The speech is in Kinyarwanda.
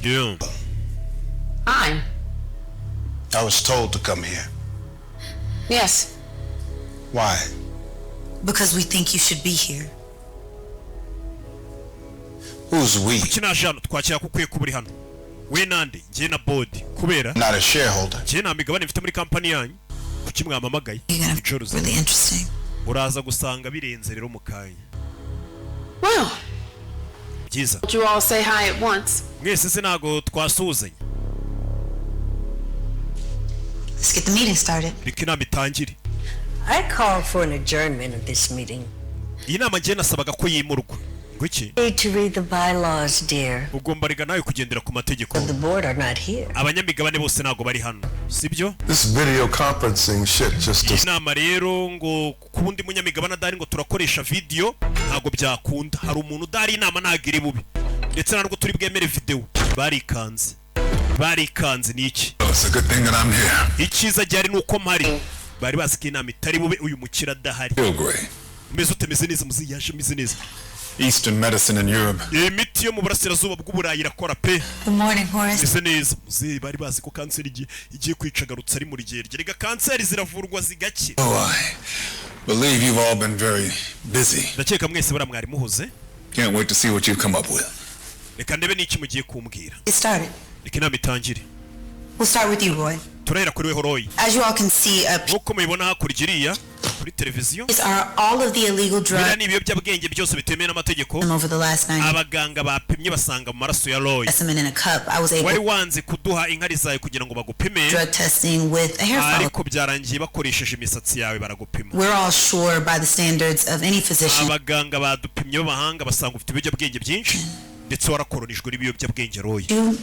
Yeah. Hi. I was told to come here. Yes. Why? Because we think you should be here. Who's we? Kuki naje hano? Twakira ko ukwiye kuba uri hano. We nande? Njye na board, kubera Not a shareholder. njye nta migabane mfite muri kampani yanyu. Kuki mwampamagaye? You're gonna Icuruza. Really interesting. Uraza gusanga birenze rero mu kanya. Well, Byiza. you all say hi at once. Mwese se ntabwo twasuhuzanya? Let's get the meeting started. Reka inama itangire. I call for an adjournment of this meeting. Iyi nama njye nasabaga ko yimurwa. Ngo iki? Need to read the bylaws, dear. Ugomba rega nawe kugendera ku mategeko. The board are not here. Abanyamigabane bose ntabwo bari hano, sibyo? This video conferencing shit just Iyi does nama rero, ngo ku wundi munyamigabane adahari ngo turakoresha video, ntabwo byakunda. Hari umuntu udahari, inama ntabwo iri bube, ndetse ntabwo turi bwemere video. Barikanze, barikanze. Ni iki? It's a good thing that I'm here. Icyiza gihari ni uko mpari. Bari bazi ko inama itari bube uyu mukire adahari. Feel great. Umeze utemeze neza muzi? Yaje ameze neza. Eastern medicine in Europe. Imiti yo mu burasirazuba bw'Uburayi irakora pe. Good morning, Horace. Meze neza muzehe. Bari bazi ko kanseri igiye kwica, agarutse ari muri gerge. Rega kanseri ziravurwa zigakira. Oh, I believe you've all been very busy. Ndakeka mwese buriya mwari muhuze. Can't wait to see what you've come up with. Reka ndebe n'iki mugiye kumbwira. Get started. Reka inama itangire. We'll start with you, Roy. Turahera kuri we, Roy. As you all can see up Nk'uko mubibona hakurya iriya kuri televiziyo, these are all of the illegal biriya drugs ni ibiyobyabwenge byose bitemewe n'amategeko. over the last 9 Abaganga bapimye basanga mu maraso ya Roy. specimen in a cup. I was Wari able wanze kuduha inkari zawe kugira ngo bagupime, drug testing with a hair follicle. ariko byarangiye bakoresheje imisatsi yawe baragupima. We're all sure by the standards of any physician Abaganga badupimye b'abahanga basanga ufite ibiyobyabwenge byinshi, ndetse warakoronijwe n'ibiyobyabwenge, Roy. you